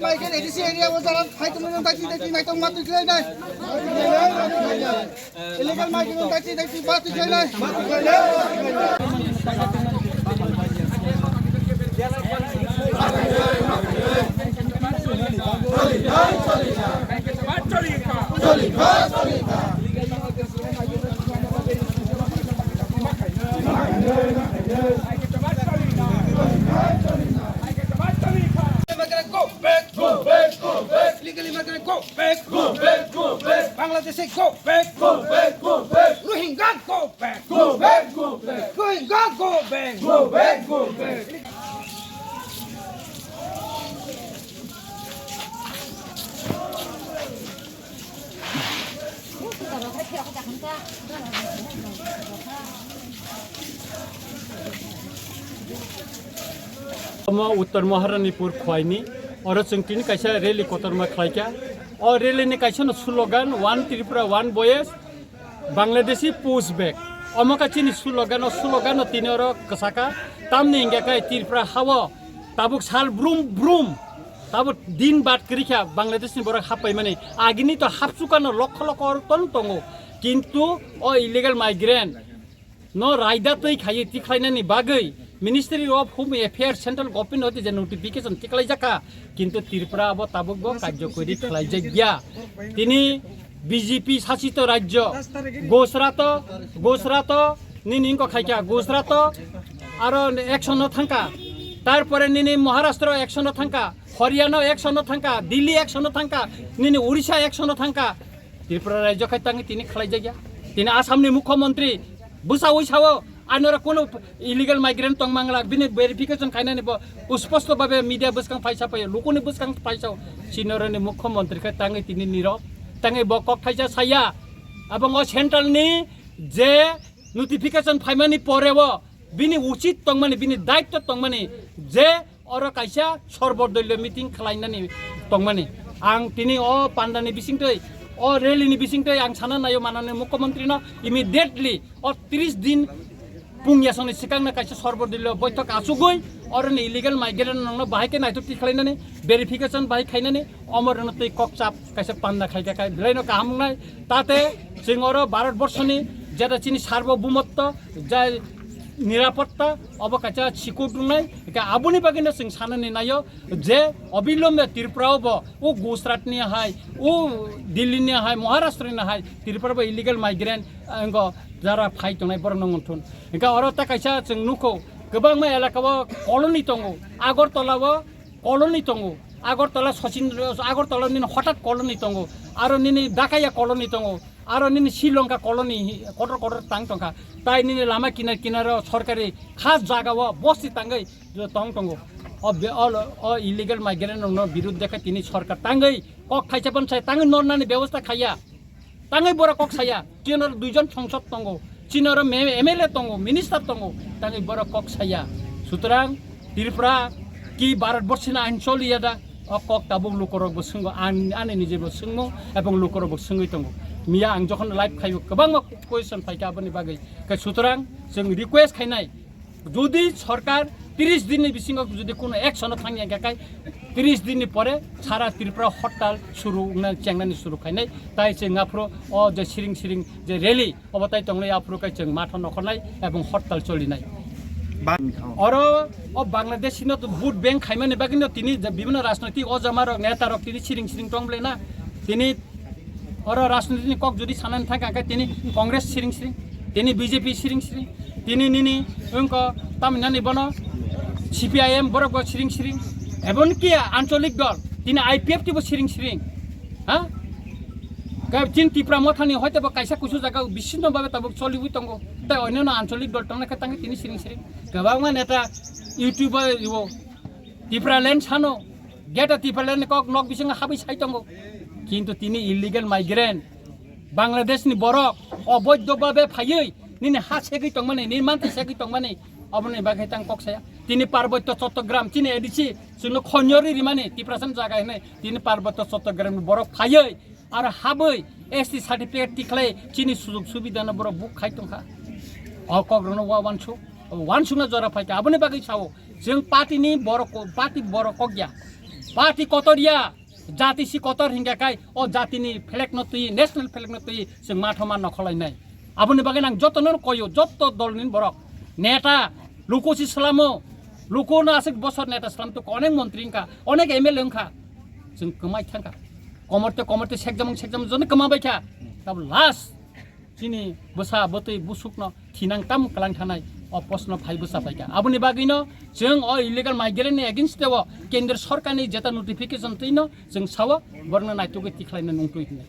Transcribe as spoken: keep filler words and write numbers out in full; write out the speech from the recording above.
Migrant A D C area o jara hai tongmani taki taki naitok matwi khlai nai. Illegal migrant taki taki matwi khlai nai. Migrant, go back, go back, go back. Illegal immigrant, go back, go back, go back. Bangladeshi, go back, go back, go back. Rohingya, go back, go back, go back. Rohingya, go back, go back, go back. Omo Uttor Maharanipur khwaini, oro chwng tini kaisa rally kotorma khlaikha. O rally ni kaisa no slogan, "One Tripura, One Voice, Bangladeshi Push Back." Omo kha chini slogan, o slogan no tini oro kwchakha. Tamni hingkha khe Tripura hao tabuk sal brum brum. Tabuk din bad kwrwi kha Bangladesh ni borok happaimani. Agini to hapsukano lokho lokho oro ton tongo. Kintu o illegal migrant no raida twi khaiwi tikhlainani bagwi Ministry of Home Affairs, Central Government hoti je notification tikhlaijakha. Kintu Tripura abo tabuk bo karjokori khlaijakya. Tini B J P sasito rajyo Gujarat o, Gujarat o nini wngkha khaikha, Gujarat o aro action no thangkha. Tarpore nini Maharashtra o action no thangkha. Haryana action no thangkha, Delhi action no thangkha, nini Odisha action no thangkha. Tripura rajyo khai tangwi tini khlaijakya. Tini Assam ni Mukhyamantri bwsaui sao, anora kono illegal migrant tong mangla, bini verification khainani bo usposto babe media bwskang phaisa phaio, lukuni bwskang phaisao. Chinorani Mukhyamantri khai tangwi tini nirok, tangwi bo kok thaisa saya. Abongo central ni je notification phaimani poreo bini uchit tongmani, bini daitto tongmani je oro kaisa sorbodolyo meeting khlainani tongmani. Ang tini o pandani bisingtwi, o rally ni bisingtwi ang sana naio manani Mukhyamantri no immediately o tris din pungyasongni swkangno kaisa sorbodolyo boithok achugwi oroni illegal migrant nokno bahai khe naitugtwi khlainani, verification bahai khainani, omorno twi kokchap kaisa panda khaikha khai belaino kaham wngnai. Tate chwng oro Bharat borshoni jeta chini sarbobhumotto, jai nirapotta, obo kaisa sikut wngnai. Hingkhe aboni bagwino chwng sanani naio je obilombe Tripura o bo o Gujarat ni hai, o Delhi ni hai, Maharashtra ni hai Tripura bo illegal migrant, eh, wngkha jara phai tongnai borok no wngthun. Hingkhe oro ta kaisa chwng nukho, kwbangma elaka o colony tongo, Agartala o colony tongo. Agartala Sachin, Agartala nini hotat colony tongo. Aro nini Dakaya colony tongo. Aro nini Sri Lanka colony hi-, kotor kotor tang tongkha. Tai nini lama kinar kinaro sorkari khas jaga o bosti tangwi tong tongo. O be-, o, o illegal migrant rokno birud dekha tini sorkar tangwi kok thaisa pon sai tangwi nornani bebosta khaiya. Tangwi borok kok saya, chini oro duijon songsod tongo, chini oro me-, M L A tongo, minister tongo, tangwi borok kok saya. Sutrang Tripura ki Bharat borsi ni ain choli ya da, o kok tabuk lukorok bo swngo, an-, ani nije bo swngmung ebong lukorok bo swngwi tongo. Miya ang jokhon live khaio, kwbangma question phaikha aboni bagwi. Khe sutrang chwng request khainai, jodi sorkar tris din ni bisingo jodi kono action o thangya hingkha khai, tris din ni pore sara Tripura hortal suru wngna chengnani suru khainai. Tai chwng aphuru o je siring siring je rally obo tai tongnai, aphuru khai chwng matho nokhornai ebong hortal cholinai. Ba- Oro o Bangladesh no to vote bank khaimani bagwi no tini je bibhinno rajnoitik o jama rok, neta rok tini siring siring tong bwle na. Tini oro rajniti ni kok jodi sanani thangkha, hingkhe tini Congress siring siring, tini B J P siring siring, tini nini wngkha tamni nani bono C P I M borok bo siring siring, ebonki ancholik dol, tini I P F T bo siring siring, ha? Khe chini Tipra Mothani hoito bo kaisa kusu jaga bisinno babe tabuk choliwi tongo, tei onyono ancholik dol tongna khe tangwi tini siring siring. Kwbangma neta YouTube o Tipraland sano, Greater Tipraland ni kok nok bisingo habwi sai tongo. Kintu tini illegal migrant, Bangladesh ni borok, oboidho babe phaiwi nini ha segwi tongmani, nini mantri segwi tongmani, Aboni bagwi tang kok saya. Tini Parbotyo Chattogram, chini A D C, chwngno khonyo ri rimani, Tiprasani jaga hinwi, tini Parbotyo Chattogram ni borok phaiwi, aro habwi, S T certificate tikhlai, chini sujug subidano borok buk khai tongkha. O kok rwno wa wansuk, wansukna jora phaikha. Aboni bagwi sao, chwng party ni borok, party borok kok ya. Party kotor ya, jati si kotor hingka kai, o jatini flag no twi, national flag no twi, chwng mathoma nokholainai. Aboni bagwi nang jotono koyo, joto dolni borok, neta, luku si salamo, luku no aswk bosor neta salam to onek montri wngkha, onek M L A wngkha, chwng kwmai thangkha. Komorte, komorte, sekjamung, sekjamung, jono kwma baikha. Tabo last, chini bwsa, bwtwi, busukno thinang tam kwlang thanai, o postno phai bwsa paikha. Aboni bagwino chwng o illegal migrant ni against o Kendra Sarkarni jeta notification twino chwng sao, borokno naitugwi tikhlaina nungtwi hinwi.